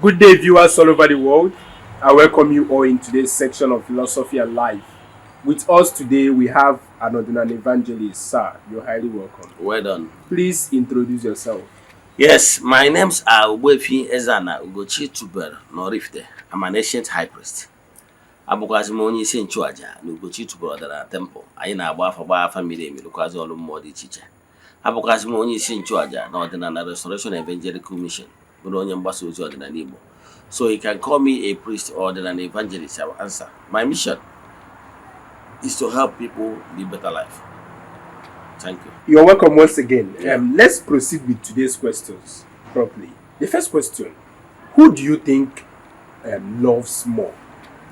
Good day, viewers all over the world. I welcome you all in today's section of Philosophy and Life. With us today, we have an Odinani evangelist. Sir, you're highly welcome. Well done. Please introduce yourself. Yes, my names are Ogbuefi Ezana Ugochi Tubelu n'Oraifite. I'm an ancient high priest. Abụkwazị m onye isi nchụaja na Ugochi Tubelu Ọdịnala Temple. Anyị na-agba afa, gbaa afa miri emi, rụkwazị ọrụ mmụọ dị iche iche. Abụkwazị m onye isi nchụaja na Ọdịnala Restoration Evangelical Mission, bụrụ onye mgbasa ozi ọdịnala Igbo. So you can call me a priest or an evangelist, I will answer. My mission is to help people live better life. Thank you. You're welcome once again. Let's proceed with today's questions properly. The first question: Who do you think loves more,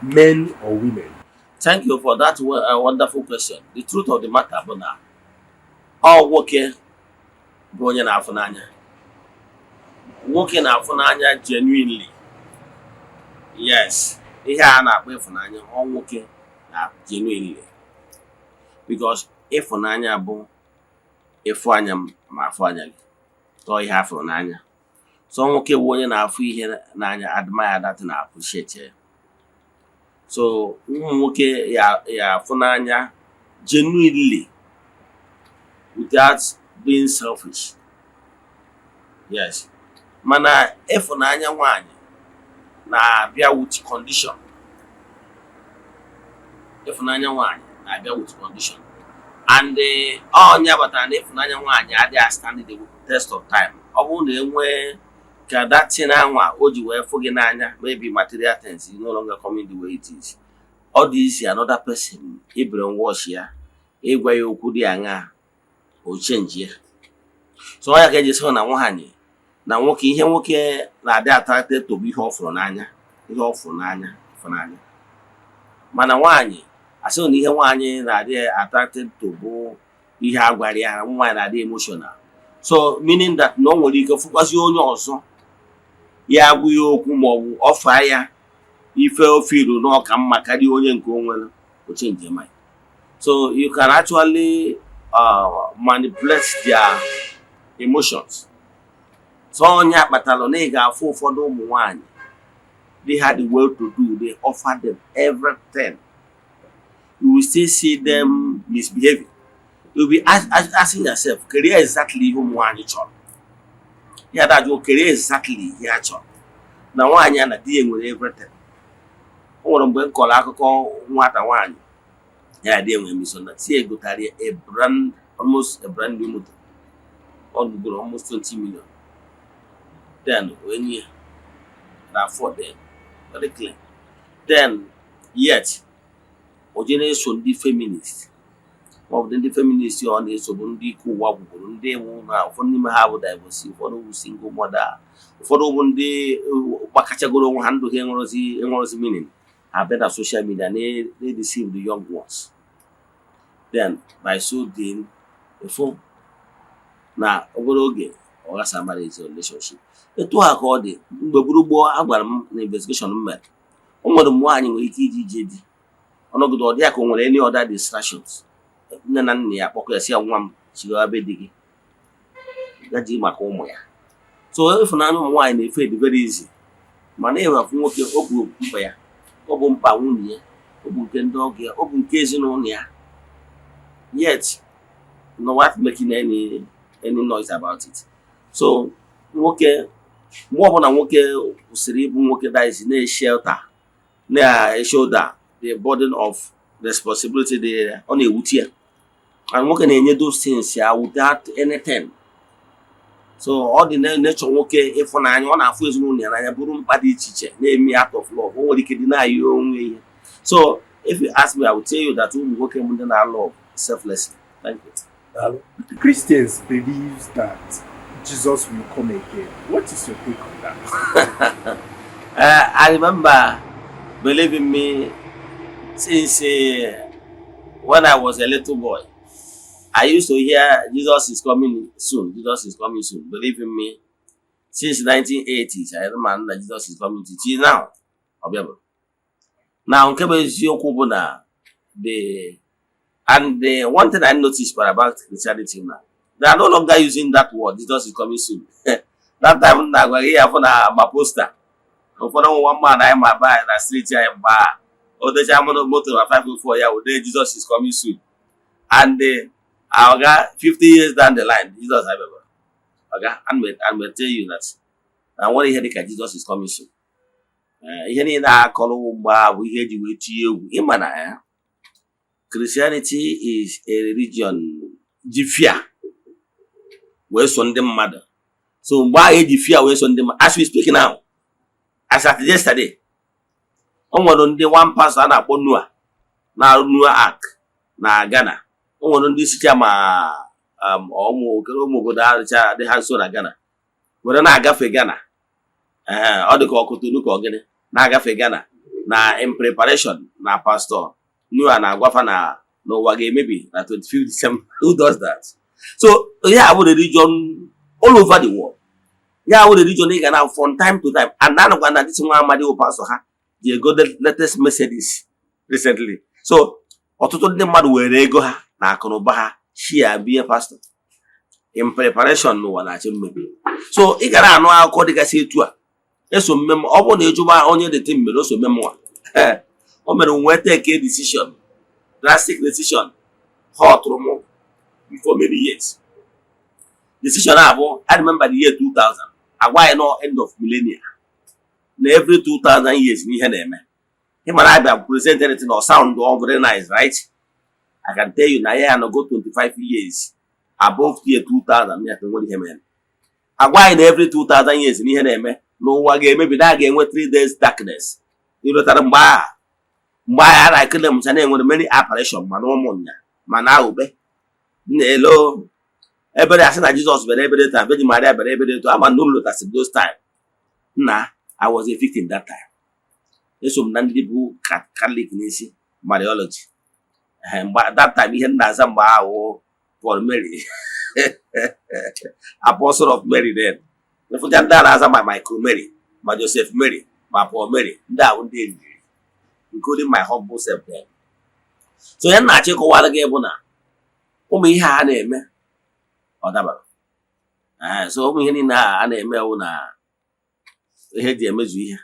men or women? Thank you for that wonderful question. The truth of the matter bụ na ọ nwoke bụ onye na-afụ n'anya. Nwoke na-afụ n'anya genuinely. Yes, ihe a na-akpọ ịfụnanya, ọ nwoke na genuinely. Because ịfụnanya bụ ịfụ anya m ma afụ anya gị. Tọọ ihe afụrụ n'anya. So nwoke bụ onye na-afụ ihe n'anya, admire that na appreciate ya. So ụmụ nwoke ya afụ n'anya genuinely without being selfish. Yes. Mana ịfụnanya nwaanyị na-abịa with condition. Ịfụnanya nwaanyị na-abịa with condition. And ọnya batara na ịfụnanya nwaanyị adịghị stand the test of time. Ọ bụrụ na enwee ka that thing anwa o ji wee fụ gị n'anya, maybe material things is no longer coming the way it is. Ọ dị easy another person i brainwash ya, ịgwa ya okwu dị aṅaa, o change ya. So ọ ya ka eji sị na nwaanyị na nwoke, ihe nwoke na-adị attracted to bụ ihe ọ fụrụ n'anya, ihe ọ fụrụ n'anya, ịfụnanya. Mana nwaanyị, asị na ihe nwaanyị na-adị attracted to bụ ihe a gwara ya. Nwaanyị na-adị emotional, so meaning that na o nwere ike fụkwazi onye ọzọ ya agwụ ya okwu ma ọ bụ ọfa ya ife ofiru na ọka mma karịa onye nke o nwere, o change mind. So you can actually manipulate their emotions. So onye akpatara na ị ga-afụ ụfọdụ ụmụ nwanyị, they had the well to do, they offer them everything, you will still see them misbehaving. You will be asking yourself, kedu exactly ihe ụmụ nwaanyị chọrọ? Ya dajụ, kedu exactly ihe a chọrọ na nwaanyị a na di ya nwere everything? O nwere mgbe m kọrọ akụkọ nwata nwaanyị ya na di ya nwere misunderstanding, si egotara ya a brand, almost a brand new motor, ọ gụgoro almost 20 million, then wee nye ya na afford them, very clear. Then yet o je na-eso ndị feminist, ma ọ bụ ndị feminist ọ na-eso bụ ndị ike ụwa gwụgwụrụ, ndị bụ na ụfọdụ n'ime ha bụ divorcee, ụfọdụ bụ single mother, ụfọdụ bụ ndị gbakachagoro onwe ha, ndụ ha enwerozi meaning. Ha bịa na social media na-deceive the young ones. Then by so doing, ịfụ na obere oge ọ ghasa marriage, relationship. Etu a ka ọ dị mgbe gburu gboo. A gwara m na investigation m mere, o nwere mgbe nwaanyị nwere ike iji ije di, ọnọgide ọ dị ya ka o nwere any other distractions, nne na nna ya akpọkọ ya, sị ya, "Nwa m, chigawa be di gị." Gaji maka ụmụ ya. So ịfụnanya ụmụ nwaanyị na-efe dị very easy, mana ịwafụ nwoke, ọ bụ mkpa ya, ọ bụ mkpa nwunye ya, ọ bụ nke ndị ọgọ ya, ọ bụ nke ezinụlọ ya, yet no not making any noise about it. So nwoke, mgbe ọbụla nwoke kwụsịrị ịbụ nwoke, that is na-eshelter, na-shoulder the burden of responsibility dị ya, ọ na-ewute ya. And nwoke na-enye those things ya without anything. So ọ dị na nature nwoke ịfụnanya, ọ na-afụ ezinụlọ ya n'anya, bụrụ mkpa dị iche iche na-eme out of love. O nwere ike dị na-ayị onwe ihe. So if you ask me, I will tell you that ụmụ nwoke bụ ndị na-love selflessly. Thank you. Daalụ. Christians believe that Jesus will come again. What is your take on that? I remember, believe in me, since when I was a little boy, I used to hear, "Jesus is coming soon, Jesus is coming soon." Believe in me, since 1980s, I remember that Jesus is coming to till now. Ọ bịabụ. Now, nke bụ eziokwu bụ na the and the one thing I noticed about Christianity now, they are no longer using that word, "Jesus is coming soon." That time, na agwa gị ya afọ na ma poster. Ụfọdụ nwa mmadụ anyị ma ba na street anyị mgbe a, o decha moto na 504 ya wode "Jesus is coming soon." And oga, 50 years down the line, Jesus abịabara. Oga, I'm tell you that na nwere ihe dịka "Jesus is coming soon." Ihe niile a akọrọ mgbe a bụ ihe eji wee tinye egwu. Ịma na ya Christianity is a religion ji fear wee so ndị mmadụ. So mgbe ahụ eji fear wee so ndị mmadụ, as we speak now, as at yesterday, o nwere ndị one pastor a na-akpọ Noah na Noah Ark na Ghana. O nwere ndị sicha ma ụmụ ụmụ obodo ahụ dị ha nso na Ghana were na-agafe Ghana. Ee, ọ dị ka ọkụtolu ka ọgịnị na-agafe Ghana na in preparation na Pastor Noah na-agwafa na n'ụwa ga-emebi na 25 December. Who does that? So ihe a bụ religion all over the world. Ya bụ religion ị ga na from time to time and anụkwa na this nwa amadi bụ pastor ha ji ego the latest messages recently. So ọtụtụ ndị mmadụ were ego ha na akụnụba ha shia bie pastor in preparation n'ụwa na-achọ mmebi. So ị gara anụ akụkọ dịgasị etu a eso mme m. Ọ bụrụ na ịjụba onye dịtị mere o so mme m nwa, o mere m wee take a decision, drastic decision họtụrụ m for many years. Decision a bụ, I remember the year 2000, agwa anyị nọ end of millennia na every 2000 years n'ihe na-eme. Ị mara abịa present anything or sound all very nice, right? I can tell you na ya anọgo 25 years above year 2000 ya nwere ihe mere. Agwa anyị na every 2000 years n'ihe na-eme n'ụwa ga-emebi, na a ga-enwe 3 days darkness. Ịlọtara mgbe agha, mgbe agha a na-ekele mcha na-enwere many apparition, mana ụmụnya mana ahụbe na-elo ebere asị na Jizọs bịara ebere taa, Virgin Maria bịara ebere etu ama na ụlọ lotasị those time. Nna, I was a victim that time. Eso m na ndị bụ Catholic n'isi Mariology. Mgbe that time, ihe m na-aza mgbe ahụ, Paul Mary, Apostle of Mary. Then ịfụcha ndị a na-aza ma Michael Mary, ma Joseph Mary, ma Paul Mary, ndị ahụ ndị eriri, including my humble self then. So ya na-achọ ịkọwara gị bụ na ụmụ ihe a na-eme ọ dabara. So ụmụ ihe niile a na-eme wụ na ihe eji emezu ihe.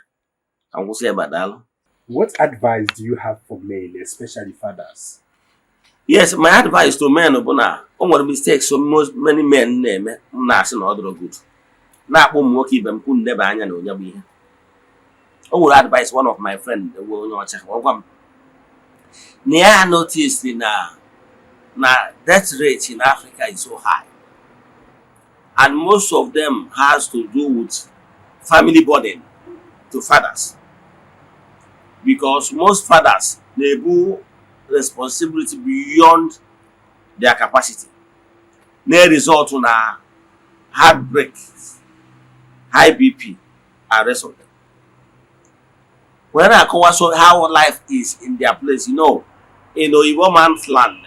Ka m kwụsị ebe a, daalụ. What advice do you have for men, especially fathers? Yes, my advice to men bụ na o nwere mistakes so most many men na-eme. M na-asị na ọ dịrọ good na-akpọ ụmụ nwoke ibe m kwụ ndeba anya na onye bụ ihe. O nwere advice one of my friend bụ onye ọcha ọ gwa m na ya notice na death rate in Africa is so high, and most of them has to do with family burden to fathers, because most fathers na-ebu responsibility beyond their capacity, na-result na heartbreak, high BP and rest of them. When I akọwa so how life is in their place, in Oyibo man's land,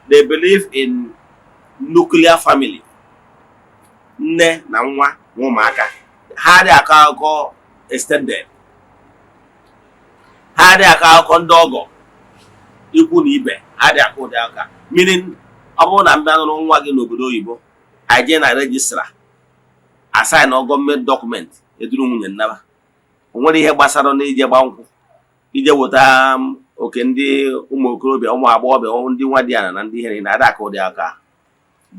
they believe in nuclear family, nne na nwa na ụmụaka. Ha adịghị akọ akụkọ extended, ha adịghị akọ akụkọ ndị ọgọ, ikwu na ibe. Ha adịghị akọ ụdị aka, meaning ọ bụrụ na m bịa nụrụ nwa gị n'obodo oyibo, anyị jee na registrar, a-sign gọọmenti document, eduru nwunye nnaba. O nwere ihe gbasara na ije gba nkwụ, ije weta oke ndị ụmụ okorobịa, ụmụ agbọghọbịa, ndị nwa dị ala na ndị ihe na-ada aka ụdị aka.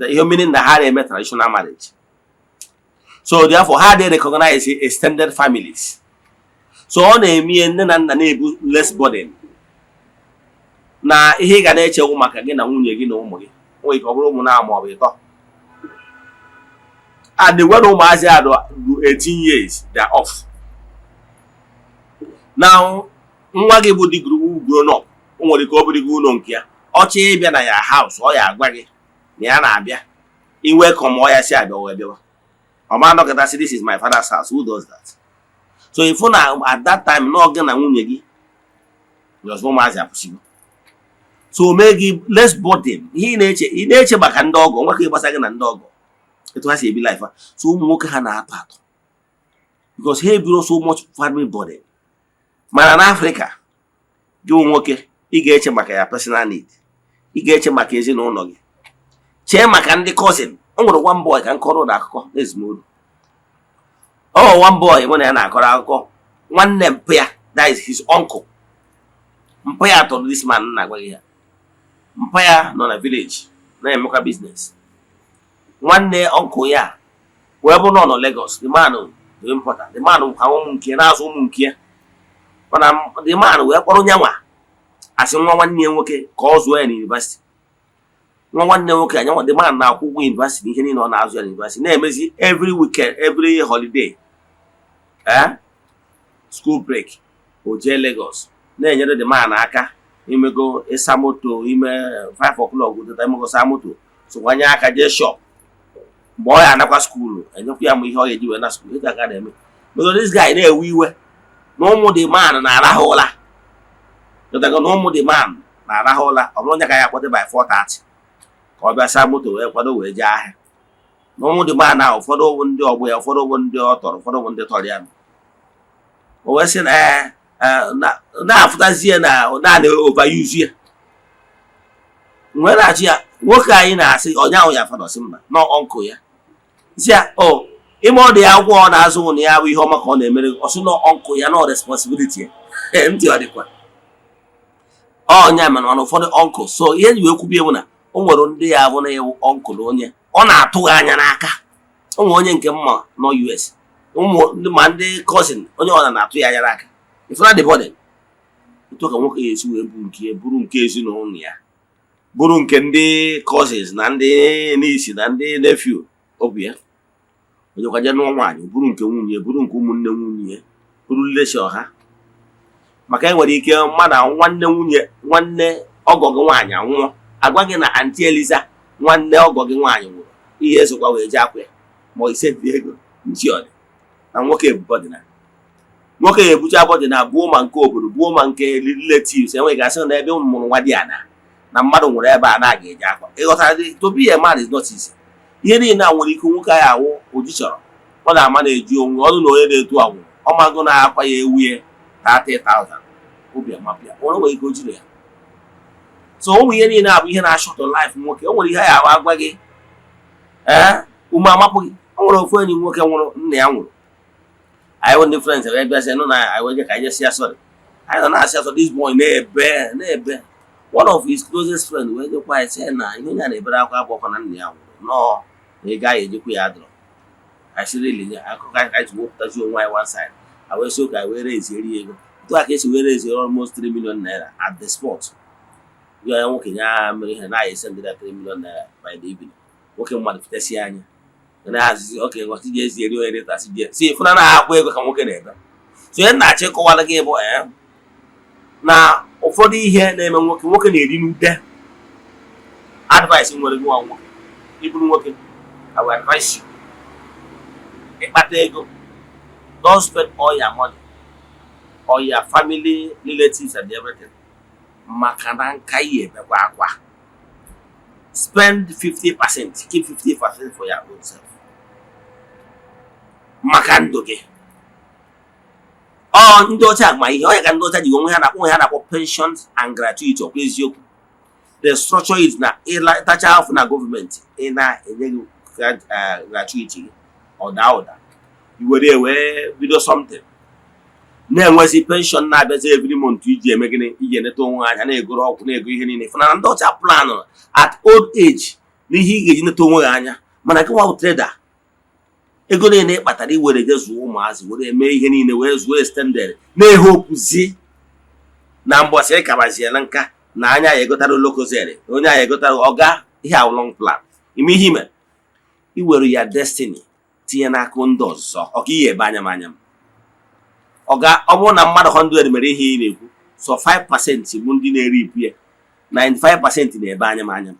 Ihe meaning na ha na-eme traditional marriage, so therefore ha dey recognize extended families. So ọ na-eme ihe nne na nna na-ebu less burden na ihe ị ga na-echewu maka gị na nwunye gị na ụmụ gị. O nwere ike ọ bụrụ ụmụ na ma ọ bụ ịtọ, and when ụmụazị a do 18 years, they are off now. Nwa gị bụ dị grown up, o nwere ike ọ bụrụ gị ụlọ nke ya, ọ chọọ ịbịa na ya house, ọ ya agwa gị na ya na-abịa iwe kọm ọ ya si abịa wee bịawa. Ọ ma nọkọta sị, "This is my father's house." Who does that? So ifu na at that time na gị na nwunye gị just ụmụazị akwụsịgo, so o mee gị less burden. Ihe ị na-eche maka ndị ọgọ nwekọ ịgbasa gị na ndị ọgọ etu ha si ebi life ha. So ụmụ nwoke ha na-atọ atọ because ha ebiro so much family burden. Mana n'Africa, gị bụ nwoke, ị ga-eche maka ya personal need, ị ga-eche maka ezinụlọ gị, chee maka ndị cousin. O nwere one boy ka m kọrọ ụlọ akụkọ n'ezumolu. Ọ one boy mụ na ya na-akọrọ akụkọ. Nwanne mpa ya, that is his uncle, mpa ya tọrọ this man na-agwa gị ya. Mpa ya nọ na village na-emekwa business. Nwanne uncle ya wee bụ nọ nọ Lagos. The man dị important, the man ka ụmụ nke na-azụ ụmụ nke ya, mana the man wee kpọrọ nyanwa asị nwa nwanne ya nwoke ka ọ zụọ ya na university. Nwa nwanne nwoke anyanwa, the man na-akwụ ụgwọ university, ihe niile ọ na-azụ ya na university, na-emezi every weekend, every holiday, school break, o jee Lagos na-enyere the man aka imego ịsa moto ime 5 o'clock ụtụtụ, imego sa moto, sokwanye aka jee shop. Mgbe ọ ya anakwa school, enyekwa ya ma ihe ọ ga-eji wee na school ịga aka na-eme. Because this guy na-ewe iwe na ụmụ the man na-arahụ ụra. Jọtago na ụmụ the man na-arahụ ụra, ọ bụrụ onye ka ya akpọte by 4:30 ka ọ bịa saa moto wee kwado wee jee ahịa, na ụmụ the man ahụ, ụfọdụ bụ ndị ọgbọ ya, ụfọdụ bụ ndị ọ tọrọ, ụfọdụ bụ ndị tọrọ ya. O wee sị na na-afụtazie na naanị overuse ya. Wee na-achị ya nwoke anyị na-asị onye ahụ ya fada, sị mba, nọ uncle ya si ya o ime ọ dị ya akwụkwọ ọ na-azụ na ya bụ ihe ọma ka ọ na-emere. Ọ sị nọ uncle ya nọ responsibility ya. Ntị ọ dịkwa ọnya mana ụfọdụ uncle. So ihe ji wee kwubie bụ na o nwere ndị ya bụ na ewu uncle onye ọ na-atụghị anya n'aka. O nwere onye nke mma nọ US, ụmụ ndị ma ndị cousin onye ọ na-atụ ya anya n'aka. Ifuna the burden otu ka nwoke ya esi wee bu nke ya, buru nke ezinụlọ ya, bụrụ nke ndị cousins na ndị niece na ndị nephew obi ya. Onyekwaje nụọ nwaanyị, bụrụ nke nwunye, bụrụ nke ụmụnne nwunye ya, bụrụ relation ha, maka enwere ike mmadụ nwanne nwunye, nwanne ọgọ gị nwaanyị anwụọ, agwa gị na Aunty Eliza, nwanne ọgọ gị nwaanyị nwụrụ, ihe esokwa wee jee akwa ya ma ise dị ego nchi ọdị na nwoke ebu burden na nwoke ya ebucha burden na buo ma nke obodo, buo ma nke relatives. Enweghị gasị na ebe ụmụ mụrụ nwa dị ana na mmadụ nwere ebe a na-aga eje akwa. Ịghọtara? To be a man is not easy. Ihe niile a nwere ike nwoke anyị awụ oji chọrọ ọ na-ama na-eji onwe ọnụ na onye na-etu anwụ ọmago na-akwa ya ewu ya 30,000, obi amapịa onye nwere ike o jiri ya. So ụmụ ihe niile abụ ihe na-ashọtụ life nwoke. O nwere ihe ya ahụ agwa gị, ee, ume amapụ gị. O nwere ofu enyi nwoke nwụrụ, nna ya nwụrụ. Anyị bụ ndị friends wee bịa sị nụ na anyị wee je ka anyị jesi ya sorry. Anyị nọ na-asị asọ, this boy na-ebe na-ebe. One of his closest friend wee jekwa anyị sị na ihe onye a na-ebere akwa agbọkwa na nna ya nwụrụ nọọ na ego anyị ejekwa ya adọrọ. Anyị sịrị ili akụkọ anyị ji wepụtazi onwe anyị one side, anyị wee sị ka anyị wee rezieri ya ego. Otu a ka esi wee rezieri almost 3 million naira at the spot. Ya nwoke ya mere ihe na anyị send ya 3 million naira by the evening. Nwoke mmadụ fitesi anya na-ahazizi oke ngosi ji ezieri onye reta si je si fụna na-akwụ ego ka nwoke na-ebe. So ihe na-achọ ịkọwara gị bụ na ụfọdụ ihe na-eme nwoke, nwoke na-eri n'ute. Advice nwere gị nwa nwoke, ịbụrụ nwoke, I will advise you, ịkpata ego, don't spend all your money on your family, relatives and everything, maka na nka ihe ebekwa akwa. Spend 50%, keep 50% for your own self, maka ndụ gị. Ọ ndị ọcha ma ihe onye ka ndị ọcha ji onwe ha na-akpọ ha na-akpọ pensions and gratuity. Ọkwa eziokwu, the structure is na ịtacha afụ na gọọmenti ị na-enye gị gratuity gị, ọ daa ụda, i were wee bido something na-enwezi pension na-abịazi every month iji eme gịnị? Iji eneta onwe anya, na-egoro ọgwụ, na-ego ihe niile. Fụna ndị ọcha plan at old age na ihe ị ga-eji neta onwe gị anya. Mana gị nwa bụ trader, ego niile ị kpatara iwere je zụọ ụmụazị, were mee ihe niile, wee zụọ extended, na-ehopụzi na mbọsị ịkabaziela nka na anya ya egotara Lucozade, onye ya egotara ọga ihe ahụ. Long plan ime ihe ime, iwere ya destiny tinye n'aka ndị ọzọ. Ọka ihe ebe anya m anya m ọga, ọ bụrụ na mmadụ 100 mere ihe ị na-ekwu, so 5% bụ ndị na-eri ipu ya, 95% na-ebe anya m anya m,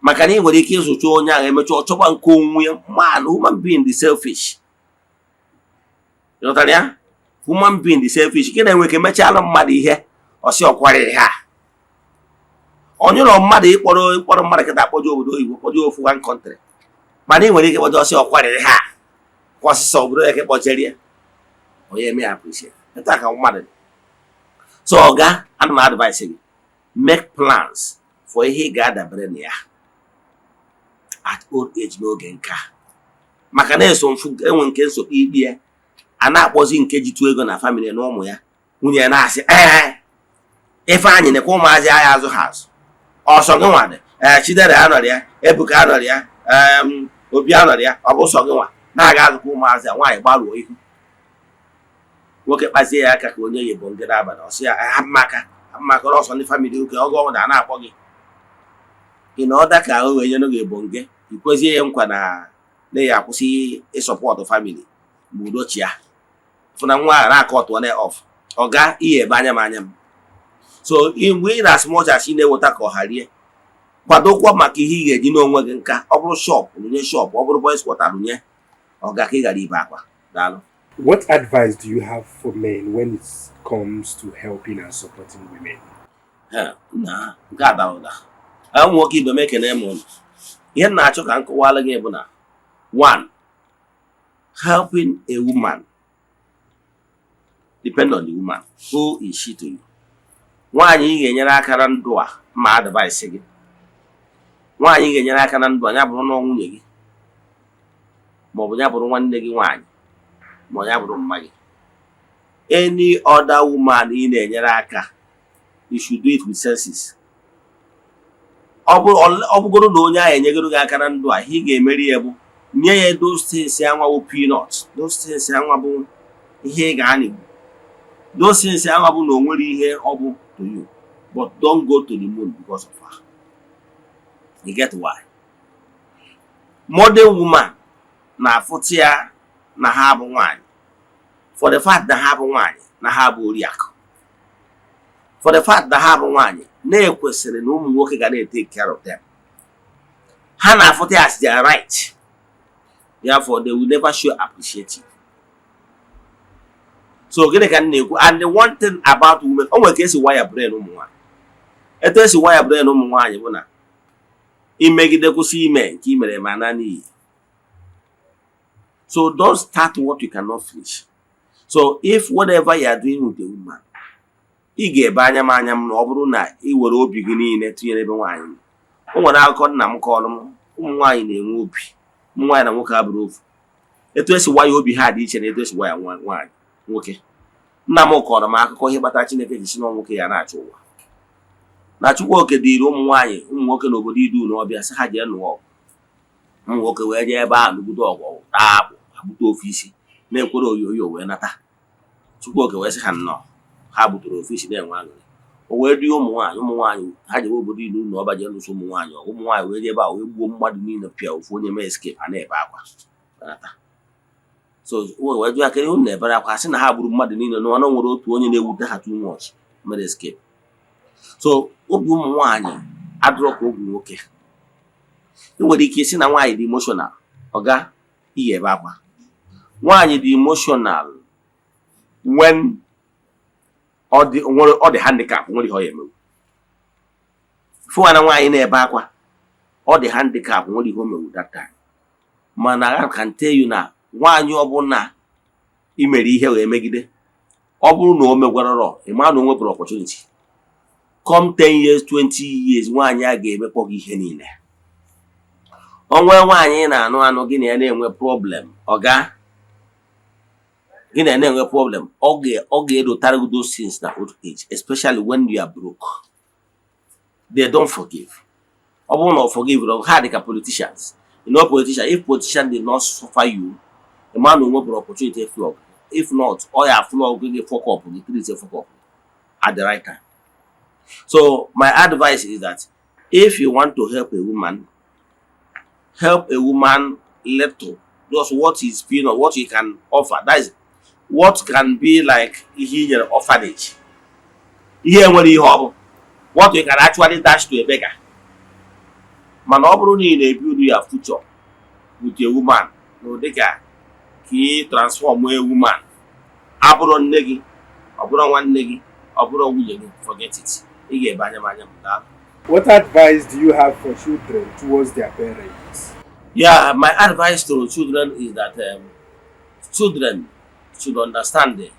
maka na ị nwere ike ịzụcha onye ahụ, emechaa ọchọkwa nke onwe ya. Man, human being dị selfish. Ịghọtara ya? Human being dị selfish. Gị na-enwe ike mechala mmadụ ihe, ọsị ọkwara ihe a onyụrọ mmadụ ịkpọrọ mmadụ kịta akpọje obodo oyibo, kpọje ofu one country, mana ị nwere ike kpọje, ọsị ọkwara ihe a kwa ọsịsọ obodo ya ka kpọjere ya, onye eme ya appreciate. Etu a ka mmadụ dị. So ọga, ana m advice gị, make plans for ihe ị ga-adabere na ya at old age, n'oge nka, maka na eso mfu enwe nke nsogbu ikpe ya. A na-akpọzi nke jitụ ego na family na ụmụ ya, nwunye ya na-asị, "Ee, Ifeanyị, nekwa ụmụazị agha azụ ha azụ ọsọ gị nwa dị. Ee, Chidera anọrọ ya, Ebuka anọrọ ya, Obi anọrọ ya, ọ bụ sọ gị nwa na-aga azụkwa ụmụazị a." Nwaanyị gbarụọ ihu, nwoke kpazie ya aka ka onye ya bụ ngị n'abalị. Ọ sị ya, "Hapụ m aka, hapụ m aka, ọsọ ndị family oke ọgọ ọnwụ na na-akpọ gị." Ị na ọda ka ahụ wee nye gị bụ nge ikwezie ya nkwa na ya akwụsị ịsupport family ma udo chia fụna nwa ahụ na-akọ ọtụọ na off ọga ihe ebe anya m anya m. So mgbe ị na as much as ị na-eweta ka ọha rie, kwadokwa maka ihe ị ga-eji n'onwe gị nka. Ọ bụrụ shop, rụnye shop. Ọ bụrụ boys quarter, rụnye ọga, ka ị ghara ibe akwa. Daalụ. What advice do you have for men when it comes to helping and supporting women? Ha, na nke a dara ụda. Ụmụ nwoke ibe m, ekene m ụnụ. Ihe m na-achọ ka m kọwara gị bụ na one, helping a woman depend on the woman. Who is she to you? Nwaanyị ị ga-enyere aka na ndụ a, ma advice gị, nwaanyị ị ga-enyere aka na ndụ a, ya bụrụ na nwunye gị, maọbụ ya bụrụ nwanne gị nwaanyị, ma ọ ya bụrụ mma gị, any other woman ị na-enyere aka, you should do it with senses. Ọ bụgoro na onye ahụ enyegoro gị aka na ndụ a, ihe ị ga-emeri ya bụ nye ya those things anwa bụ peanut, those things anwa bụ ihe ị ga-anịgbu, those things anwa bụ na o nwere ihe ọ bụ to you, but don't go to the moon because of her. You get why? Modern woman na-afụta ya na ha bụ nwaanyị, for the fact na ha bụ nwaanyị, na ha bụ oriakụ, for the fact na ha bụ nwaanyị, na-ekwesịrị na ụmụ nwoke ga na-etake care of them. Ha na-afụta ya as their right. Therefore, they will never show appreciative. So gịnị ka m na-ekwu? And the one thing about women, o nwere ka esi wire brain ụmụ nwaanyị. Etu esi wire brain ụmụ nwaanyị bụ na imegide kwụsị ime nke i mere ma na n'iyi. So don't start what you cannot finish. So if whatever you are doing with a woman, ị ga-ebe anya m anya m na ọ bụrụ na ị were obi gị niile tụnyere ebe nwaanyị nọ. O nwere akụkọ nna m kọrọ m. Ụmụ nwaanyị na-enwe obi. Ụmụ nwaanyị na nwoke abụrụ ofu. Etu esi waya obi ha dị iche na etu esi waya nwaanyị nwoke. Nna m kọrọ m akụkọ ihe kpatara Chineke ji si na nwoke ya na-achị ụwa, na Chukwu oke dịrị ụmụ nwaanyị, ụmụ nwoke n'obodo Idu na ọbịa, sị ha jee nụọ ọgụ. Ụmụ nwoke wee jee ebe ahụ nụgide ọgụ, taa akpụ, agbute ofu isi na-ekwere oyoyo wee nata. Chukwu oke wee sị ha nnọọ. Ha butere ofu isi na-enwe aṅụrị. O wee dị ụmụ nwaanyị, ụmụ nwaanyị ha jewe obodo Idu na ọba jee lụso ụmụ nwaanyị ọgụ. Ụmụ nwaanyị wee jee ebe a wee gbuo mmadụ niile, pịa ofu onye mee escape. Ha na-ebe akwa nata. So o wee jụọ ya, kedu ihe unu na-ebere akwa? Ha sị na ha gburu mmadụ niile n'ụwa, na o nwere otu onye na-ewute ha too much mere escape. So obi ụmụ nwaanyị adịrọ ka obi nwoke. Ị nwere ike isi na nwaanyị dị emotional, ọga iyi ebe akwa. Nwaanyị dị emotional when ọ dị nwere, ọ dị handicap, nwere ihe ọ ya emewu. Fụwa na nwaanyị na-ebe akwa, ọ dị handicap, nwere ihe o mewu that time. Mana I can tell you na nwaanyị ọbụla i mere ihe wee megide, ọ bụrụ na o megwarọrọ, ị ma na o nwepụrụ opportunity. Come 10 years, 20 years, nwaanyị a ga-emekpọ gị ihe niile. Onwe nwaanyị ị na-anụ anụ, gị na ya na-enwe problem, ọga gị na ya na-enwe problem, ọ ga-edotara gị those things na old age, especially when you are broke. They don't forgive. Ọ bụrụ na ọ forgive, ha dị ka politicians. You know politician, if politician did not suffer you, the man will nwepụrụ opportunity flog. If not, ọ ya flog gị, fuck up gị, treat fuck up at the right time. So my advice is that if you want to help a woman, help a woman little, just what is or what you can offer. That is what can be like ihe i nyere orphanage, ihe nwere ihe ọ bụ what you can actually dash to a beggar. Mana ọ bụrụ na ị na-ebuild your future with a woman, na ụdị ka ị transform a woman, abụrụ nne gị, ọ bụrụ nwanne gị, ọ bụrụ nwunye gị, forget it. Ị ga-ebe anya m anya m. Daalụ. What advice do you have for children towards their parents? Yeah, my advice to children is that children should understand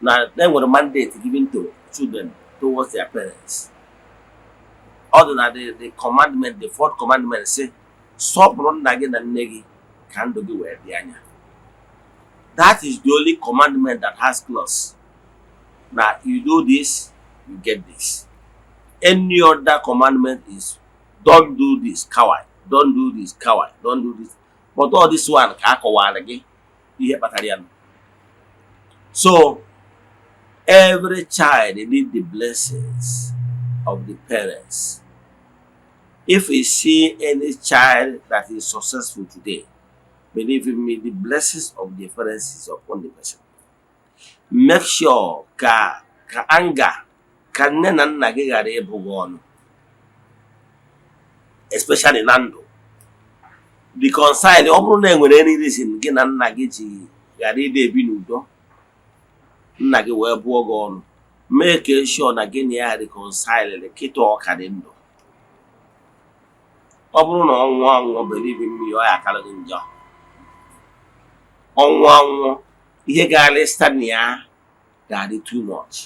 na e nwere mandate given to children towards their parents. Ọ dị na the commandment, the fourth commandment, say, sọpụrụ nna gị na nne gị ka ndụ gị wee dị anya. That is the only commandment that has clause na you do this, you get this. Any other commandment is don't do this, kawai, don't do this, kawai, don't do this. But all this one ka a kọwara gị ihe kpatara ya. So every child need the blessings of the parents. If you see any child that is successful today, believe in me, the blessings of the parents is upon the person. Make sure ka anger ka nne na nna gị ghara ịbụ gị ọnụ, especially na ndụ. Reconcile. Ọ bụrụ na enwere any reason gị na nna gị ji ghara ịdị ebi n'udo, nna gị wee bụọ gị ọnụ, mee ka sure na gị na ya reconcile kịta ọ ka dị ndụ. Ọ bụrụ na ọ nwụọ anwụọ, believe in me, ọ ya akarị gị njọ. Ọnwụ anwụọ, ihe ga-alịsta na ya ga-adị too much.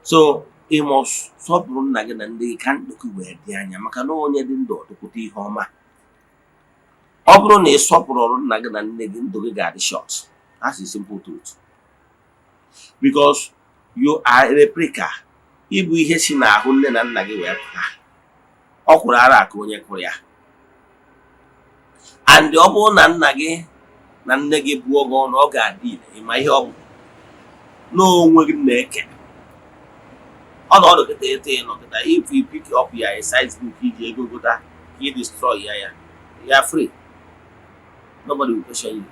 So ị must sọpụrụ nna gị na ndị gị ka ndụ gị wee dị anya, maka na onye dị ndụ ọdụkwụta ihe ọma. Ọ bụrụ na ị sọpụrụ nna gị na nne gị, ndụ gị ga-adị short. That's the simple truth, because you are a replica. Ịbụ ihe si n'ahụ nne na nna gị wee pụta. Ọ kwụrụ ara aka onye kụrụ ya. And ọ bụrụ na nna gị na nne gị buo gị ọnụ, ọ ga-adị ire. Ịma ihe ọ bụ n'onwe gị na-eke ọnọdụ kịta eto ịnọ kịta. If you pick up your exercise book iji ego gota ka ị destroy ya, ya free, nobody will question you.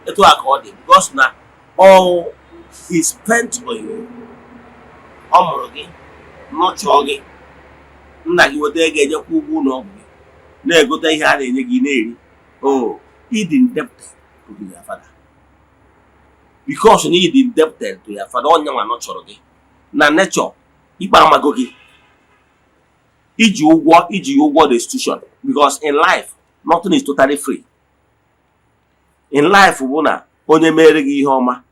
Etu a ka ọ dị, because na all he spent on you, ọ mụrụ gị, nọchọọ gị. Nna gị weta ego ejekwa ụgwọ ụlọ ọgwụ gị, na-egote ihe a na-enye gị na-eri. Oh, ịdị indebted to your father, because na ịdị indebted to your father, onye nwa nọchọrọ gị na nature. Ikpe amago gị iji ụgwọ, iji ụgwọ restitution, because in life nothing is totally free. In life bụ na onye mere gị ihe ọma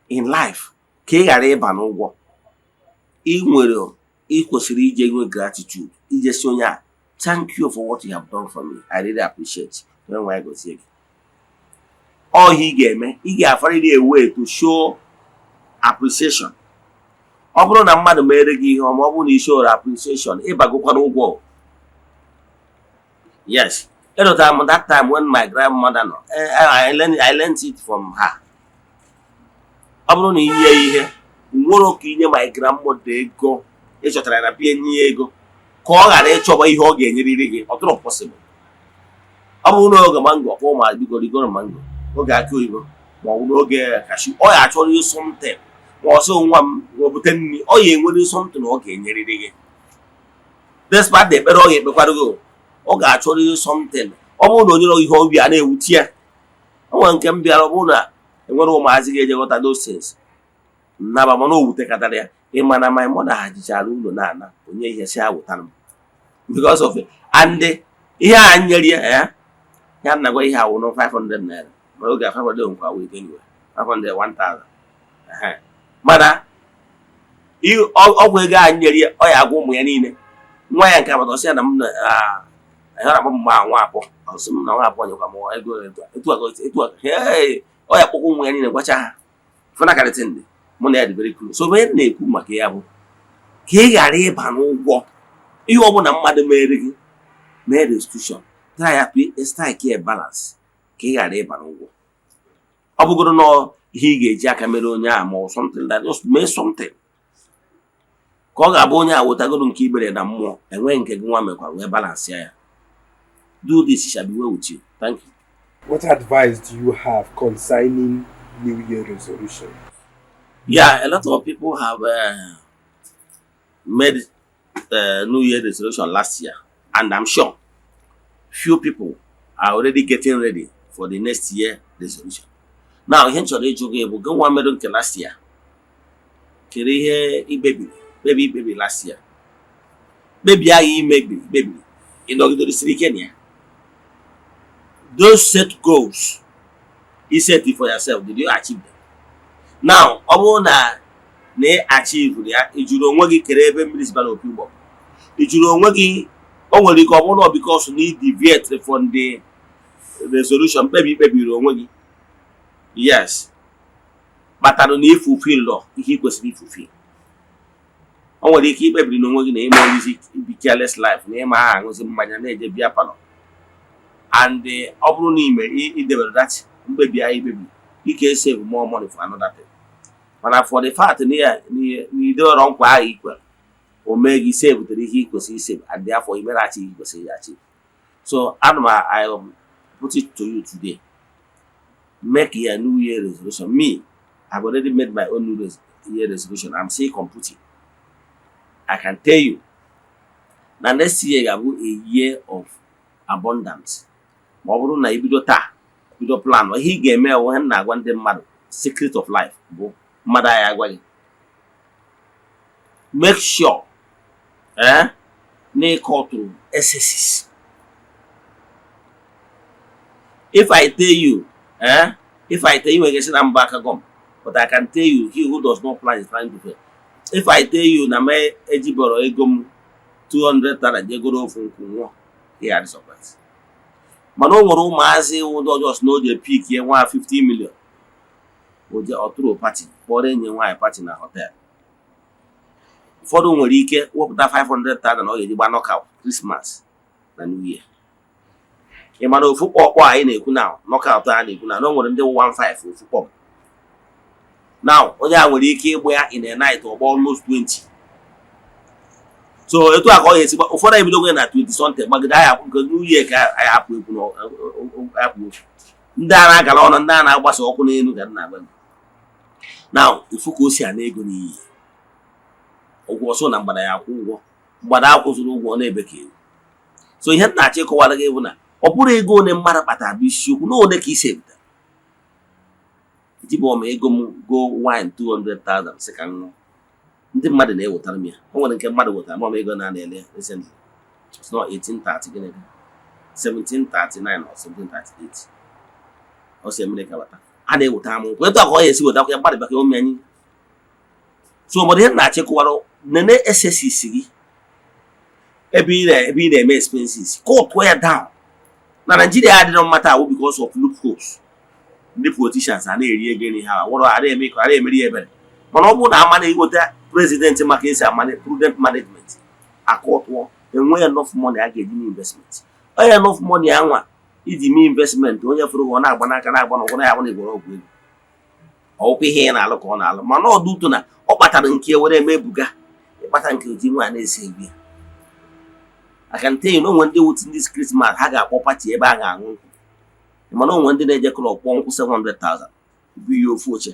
in life, ka ị ghara ịba n'ụgwọ, ị nwere, ị kwesịrị ije nwe gratitude, ije si onye a, "Thank you for what you have done for me. I really appreciate." Onye nwe ya gozie gị. Ọ ihe ị ga-eme, ị ga-afarịrị a way to show appreciation. Ọ bụrụ na mmadụ mere gị ihe ọma, ọ bụrụ na ị show appreciation, ịbagokwa n'ụgwọ. Yes, elotara m that time when my grandmother nọ, I learned it from her. Ọ bụrụ na inye ya ihe nwere ka inye my grandmother ego, ị chọtara na bie nye ya ego ka ọ ghara ịchọba ihe ọ ga-enyerịrị gị, ọ dịrọ possible. Ọ bụrụ na oge mango, ọkpọ ma biko rigoro mango, oge akị oyibo ma ọ bụ n'oge cashew, ọ ya achọrọ something, ma ọ sị nwa m ma ọ bute nri, ọ ya enwere something ọ ga-enyerịrị gị. Despite the ekpere ọ ga-ekpekwara gị, ọ ga-achọrọ something. Ọ bụrụ na o nyere ihe obi a na-ewute ya, o nwere nke m bịara, ọ bụrụ na enwere ụmụazị ga-eje ghọta those things nnaba, mana o wutekatara ya. Ịma na my mother ha jichara ụlọ na-ana onye ihe si ha wụtara m because of it. And ihe a nyere ya, ya ya na-agwa ihe awụ no 500 naira, mana oge a 500 nkwa wee anyway 500 1000. Ehe. Mana ọgwụ ego a nyere ya, ọ ya agwa ụmụ ya niile. Nwa ya nke agbata ọsị ya na m na ya na-akpọ m mgbe nwa abụọ, ọsị m na nwa abụọ nyekwa m ego etu a, etu a etu a. Hey, ọ ya kpọkwa ụmụ ya niile gwacha ha fụna karịtị ndị mụ na ya dị very close. So onye m na-ekwu maka ya bụ ka ị ghara ịba n'ụgwọ. Ihe ọbụla mmadụ mere gị, mee restitution, try ya to strike a balance ka ị ghara ịba n'ụgwọ. Ọ bụgoro na ihe ị ga-eji aka mere onye ahụ ma ọ something that just mee something ka ọ ga-abụ onye a wetagoro nke ibere na mmụọ enweghị nke gị nwa mekwara wee balance ya. Do this, it shall be well with you. Thank you. What advice do you have concerning New Year resolution? Yeah, a lot of people have made New Year resolution last year, and I'm sure few people are already getting ready for the next year resolution. Now, ihe m chọrọ ịjụ gị bụ, gị nwa mere nke last year, kedu ihe ikpebiri kpebi ikpebi last year? Kpebi ahụ imebiri kpebiri, ị nọgidere siri ike na ya? Those set goals you set for yourself, did you achieve them? Now, ọ bụrụ na ị achieve ya, ị jụrụ onwe gị kere ebe mmiri si ba n'opi ụgbọ? Ị jụrụ onwe gị? O nwere ike ọ bụrụ na because na ị deviate from the resolution mkpebi ikpebiri onwe gị. Yes, kpatara na ifulfill ihe ị kwesịrị ifulfill. O nwere ike ikpebiri n'onwe gị na ime oyizi ibi careless life, na ịma aha aṅụzi mmanya, na-eje beer parlour, and ọ bụrụ na ime idebere that mkpebi ahụ ikpebi, ike save more money for another thing. Mana for the fact na ya na idewere nkwa ahụ ikwere, o mee gị save ihe ị kwesịrị isave, and therefore imere achi ihe ị kwesịrị achieve. So ana m I put it to you today: make your New Year resolution. Me, I've already made my own New Year resolution. I'm still computing. I can tell you na next year ga-abụ a year of abundance, ma ọ bụrụ na ibido taa, bido plan ihe ị ga-eme. Ihe m na-agwa ndị mmadụ, secret of life bụ mmadụ anyị agwa gị, make sure na ịkọtụrụ excesses. If I tell you, if I tell you, nwere ike na mba aka gọm, but I can tell you, he who does not plan is planning to fail. If I tell you na me ejibọrọ ego m 200,000 jegoro ofu nkwụ nwụọ, ya adị surprise. Mana o nwere ụmụazị wụ ndị ọjọọ si na o ji pick nwa 50 million, o je ọtụrụ party, kpọrọ enyi nwaanyị party na hotel. Ụfọdụ nwere ike wepụta 500,000 ọ ga-eji gba knockout Christmas na New Year. Ị mana ofu kpọkpọ anyị na-ekwu na knockout a na-ekwu na o nwere ndị 15 ofu kpọm. Now onye a nwere ike ịgba ya in a night, ọgba almost 20. So etu a ka ọ ga-esi gba. Ụfọdụ ebidogo ya na 20 something gbagide anyị nke New Year ka anyị apụ ekwu na apụ okwu. Ndị a na-agara ọnụ, ndị a na-agbasa ọkụ n'elu ka m na-agba gị. Now ifu ka o si ana ego n'iyi, ụgwọ ọsọ na mgbada ya akwụ ụgwọ, mgbada akwụziri ụgwọ na-ebe ka ewu. So ihe m na-achọ ịkọwara gị bụ na ọ bụrụ ego one mmadụ kpatara bụ isiokwu, na one ka isi ebute ejibụ m ego m go wine 200,000 sị ka m ṅụọ. Ndị mmadụ na-ewetara m ya. O nwere nke mmadụ wetara m ego na na-ele recently. It's not 1830, gịnị, 1739 or 1738. Ọ si Amerịka bata, a na-ewetara m nkwụ. Etu a ka ọ ga-esi wetakwa ya, mmadụ bịaka ome anyị. So obodo, ihe m na-achọ ịkọwara, nene excesses gị, ebe ị na-eme expenses, cut ya down. Na Naijiria adịrọ mma taa wụ because of loopholes. Ndị politicians a na-eri ego nri ha wụrụ, a na-eme a na-emeri ya ebere. Mana ọ bụrụ na ama na-eweta president maka esi amane prudent management, akọtụọ, enwe enough money a ga-eji mee investment. Onye enough money anwa iji mee investment, onye fụrụ ọ na-agba n'aka, na-agba n'ụkwụ, na ya na igwere ọgwụ ego, ọwụkwa ihe ị na-alụ ka ọ na-alụ. Mana ọ dị ụtọ na ọ kpatara nke were eme buga ịkpata nke oji nwa na-esi ebi ya. I can tell you na onwe ndị wuti ndị Christmas ha ga-akpọ party ebe a ga-aṅụ nkwụ. Mana onwe ndị na-eje club kpọọ nkwụ 700,000 bụ ihe ofu oche.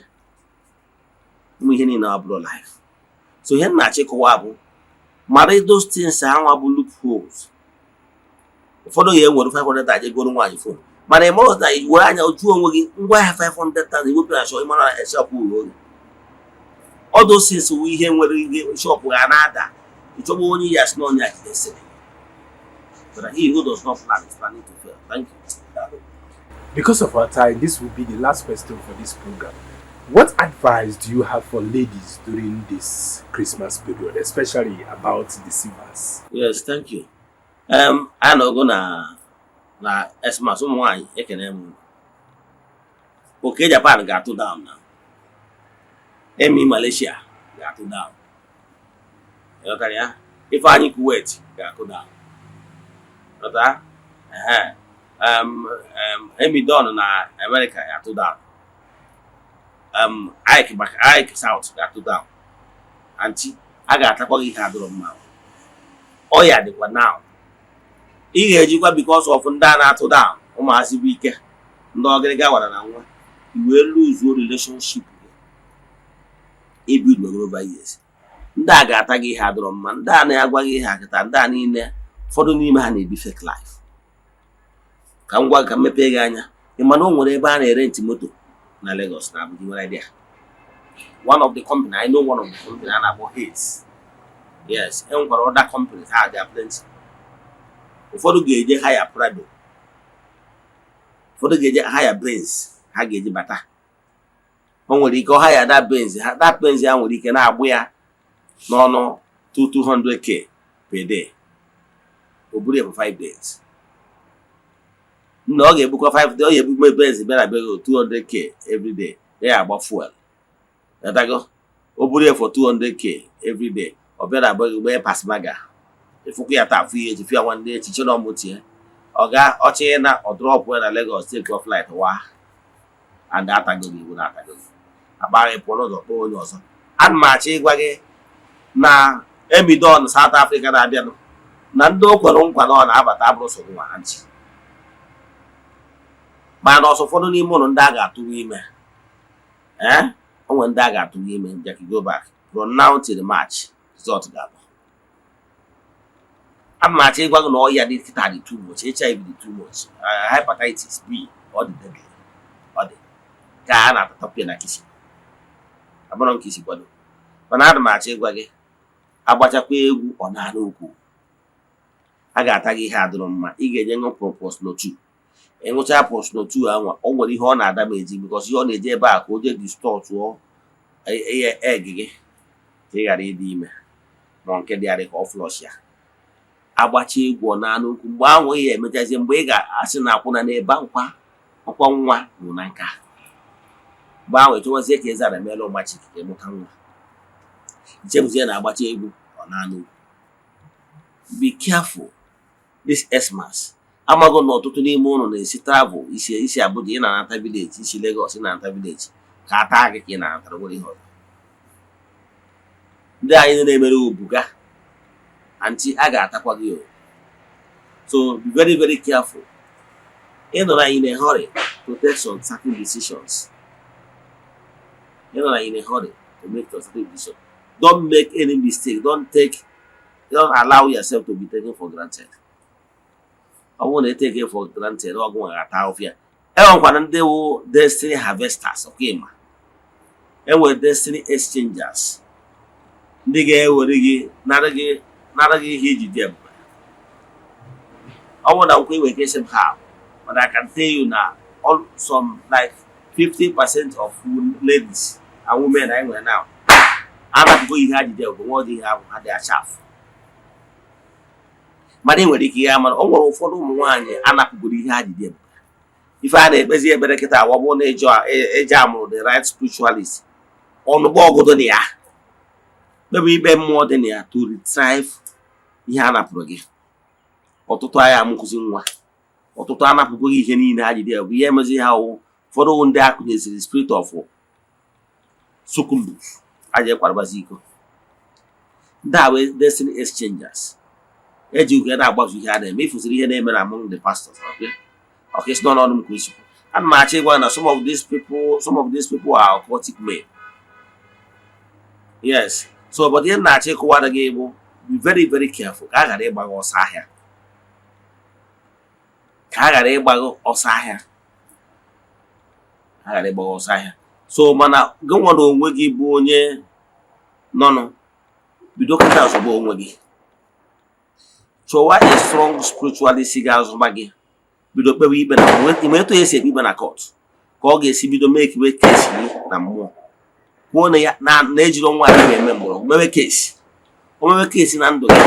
Ụmụ ihe niile abụrụ life. So ihe m na-achọ ịkọwa bụ, mara those things anwa bụ loopholes. Ụfọdụ ga-ewere 500 aje goro nwaanyị phone, mana ị mara na were anya jụọ onwe gị, ngwa ahịa 500,000 iwepụ na shop, ịmara na shop uru oge. All those things wụ ihe nwere ihe shop ga na-ada. Ịchọgba onye ya sị na onye a jidesịrị. But he who does not plan is planning to fail. Thank you. Because of our time, this will be the last question for this program. What advice do you have for ladies during this Christmas period, especially about deceivers? Yes, thank you. A nọgo na Xmas. Ụmụ nwaanyị, ekene m. Oke Japan ga-atụ down, na Emi Malaysia ga-atụ down. Ịghọtara ya? Ifeanyị Kuwait ga-akụ down. Ghọtara? Ehe. Emi Don na America ga-atụ down. Ike maka Ike South ga-atụ down. Aunty, a ga-atakwa gị ihe adịrọ mma. Ọya dịkwa now. Ị ga-ejikwa because of ndị a na-atụ down, ụmụazị bụ ike ndị ọgịrịga wara na nwa i wee lose relationship gị ibuild over years. Ndị a ga-ata gị ihe adịrọ mma. Ndị a na-agwa gị ihe akịta, ndị a niile, ụfọdụ n'ime ha na-ebi fake life. Ka m gwa gị, ka m mepee gị anya, ị ma na o nwere ebe a na-ere ntị moto na Lagos, na Abuja? Nwere idea? One of the company I know, one of the company a na-akpọ Hays. Yes, e nwekwara other companies, ha dị plenty. Ụfọdụ ga-eje hire Prado, ụfọdụ ga-eje hire Benz ha ga-eji bata. O nwere ike ọ hire that Benz ha, that Benz ya nwere ike na-agbụ ya n'ọnụ 200K per day, o buru ya for 5 days. Nna, ọ ga-ebukwa 5, ọ ga-ebu Benz bịa na be gị, 200K everyday ya agba fuel. Yatago, o buru ya for 200K everyday, ọ bịa na be gị gbee pasmaga, ịfụkwa ya taa, afụ ya echi, fụ ya nwanne echi, chọ na ọmụtie ọ ga ọchị na ọ drop ya na Lagos, take your flight wa and atago gị iwu na atago gị akpa gị pụọ n'ụzọ, kpọọ onye ọzọ. Ana m achọ ịgwa gị na Emidon South Africa na-abịanụ na ndị o kwere nkwa na ọ na-abata abụrụ so nwa ha ntị, mana ọsọ ụfọdụ n'ime ụlọ ndị a ga-atụrụ ime, ee, o nwere ndị a ga-atụrụ ime. Jackie, go back from now till March, result ga-abụ. Ana m achọ ịgwa gị na ọya dị kịta dị too much. HIV dị too much, hepatitis B ọ dị deadly, ọ dị ka a na-atatọpụ ya na kisi abụrụ nke isi kwado. Mana ana m achọ ịgwa gị, agbachakwa egwu ọ na-anụ ukwu, a ga-ata gị ihe adịrọ mma. Ị ga-enye ṅụ proposnotu, ịṅụcha prosnotu anwa, o nwere ihe ọ na-ada m eji, because ihe ọ na-eji ebe a ka o jee distort egg gị ka ị ghara ịdị ime, ma nke dị adị ka ọ flush ya. Agbacha egwu ọ na-anụ ukwu, mgbe ahụ ị ga-emechazie, mgbe ị ga-asị na akwụna na-ebe nkwa ọkwa nwa nwụ na nka, mgbe ahụ echọwazie ka eze ara meela ụmachi ka ịmụta nwa, ichebuzie na agbacha egwu ọ na-anụ ukwu. Be careful this Xmas. Amago na ọtụtụ n'ime ụlọ na-esi travel, isi Abuja ị na-anata village, isi Lagos ị na-anata village, ka a taa gị ka ị na-anatara nwere ihe ọzọ. Ndị anyị na-emere obuga anti a ga-atakwa gị o. So be very, very careful. Ị nọrọ in a hurry to take some certain decisions, ị nọrọ in a hurry to make some certain decisions, don't make any mistake. Don't allow yourself to be taken for granted. Ọ bụrụ na ị take for granted, ọgụ nwe ga-ata ahụfịa ya. E nwekwara ndị wụ destiny harvesters. Ọka ịma enwere destiny exchangers, ndị ga-ewere gị nara gị ihe iji dị ebube. Ọ bụrụ na nkwa inwe ike isi m ha, but I can tell you na all some like 50% of ladies and women anyị nwere now anapụgo ihe ha jide ebube nwa. Ọ dị ihe ahụ ha dị achafụ, mana ị nwere ike ihe amara o nwere ụfọdụ ụmụ nwaanyị anapụgoro ihe ha jide ebube. Ife a na-ekpezi ekpere kịta, ọ bụrụ na ịjọ amụrụ the right spiritualist, ọnụgba ọgụdụ na ya kpebe ikpe mmụọ dị na ya to retrieve ihe a napụrụ gị. Ọtụtụ anyị amụkụzi nwa, ọtụtụ anapụgo gị ihe niile ha jide bụ ihe emezi ha wụ ụfọdụ wụ ndị akụnyeziri spirit of succubus aja ekwarịbazi iko. Ndị a wee destiny exchangers eji uke na-agbazu ihe a na-eme. Ifụziri ihe na-eme na among the pastors, okay? Okay, it's not ọnụ m ka osikwu. Ana m achọ ịgwa na some of these people are occultic men, yes. So but ihe m na-achọ ịkụwara gị bụ, be very, very careful ka a ghara ịgba gị ọsọ ahịa, ka a ghara ịgba gị ọsọ ahịa, ka a ghara ịgba gị ọsọ ahịa. So mana gị nwere onwe gị bụ onye nọnụ, bido kịta zụba onwe gị, chọwa a strong spiritualist ga-azụba gị, bido kpewe ikpe na ime etu esi ekpe ikpe na court, ka ọ ga-esi bido make iwe case gị na mmụọ, kwuo na ya na na-ejiro nwaanyị ga-eme mgbọrọgwụ mewe case, o mewe case na ndụ gị,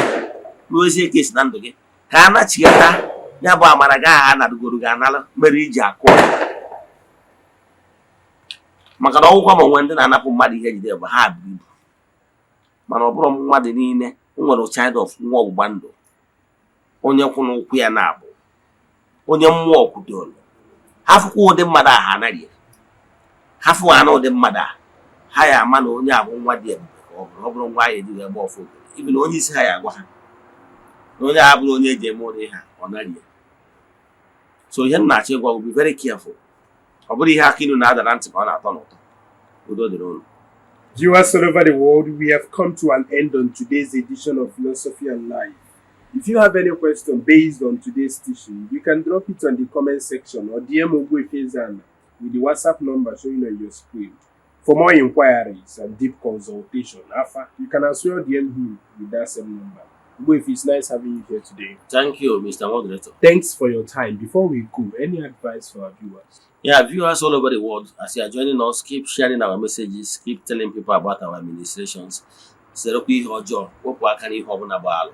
mewezie case na ndụ gị, ka a nachighata ya bụ amara gị aha anarụgoro gị anara mere iji akụ, maka na ọgwụkwa ma onwe ndị na-anapụ mmadụ ihe jide bụ ha buru ibu, mana ọ bụrụ mmadụ niile o nwere child of nwa ọgbụgba ndụ, onye kwụ n'ụkwụ ya na-abụ onye mmụọ kwudoro ha, fụkwa ụdị mmadụ a, ha anaghị ha fụ ha na ụdị mmadụ a, ha ya ama na onye a bụ nwa dị ebube, ka ọ bụrụ nwa ya ejighị egbe ọfụ obodo ibi na onye isi ha ya agwa ha na onye a bụrụ onye eji eme ụdị ha ọ naghị ya. So ihe m na-achọ ịgwa gị, be very careful. Ọ bụrụ ihe aka ilu na-ada na ntị ka ọ na-atọ n'ụtọ. Udo dịrị unu. Viewers all over the world, we have come to an end on today's edition of Philosophy and Life. If you have any question based on today's teaching, you can drop it on the comment section or DM Ogbuefi Ezana with the WhatsApp number showing on your screen. For more inquiries and deep consultation, Afa, you can as well DM him with that same number. Ogbuefi, it's nice having you here today. Thank you, Mr. Moderator. Thanks for your time. Before we go, any advice for our viewers? Yeah, viewers all over the world, as you are joining us, keep sharing our messages, keep telling people about our administrations. Zerekwa ihe ọjọọ, wepụ aka n'ihe ọbụla bụ alụ,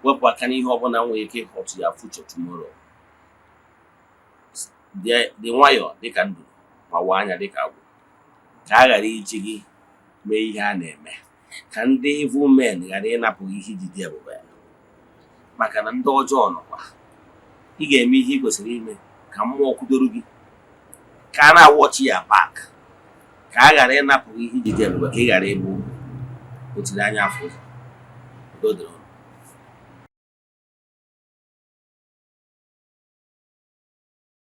wepụ aka n'ihe ọbụla nwere ike ịhọtụ ya future tomorrow. Dị nwayọọ dịka nduru, ma waa anya dịka agwọ, ka a ghara iji gị mee ihe a na-eme, ka ndị evil men ghara ịnapụ gị ihe iji dị ebube, maka na ndị ọjọọ nọkwa. Ị ga-eme ihe ị kwesịrị ime ka mmụọ kwudoro gị, ka a na-awọchi ya back, ka a ghara ịnapụ gị ihe iji dị ebube, ka ị ghara ịbụ otiri anya afọ ụzọ. Udo dịrị unu.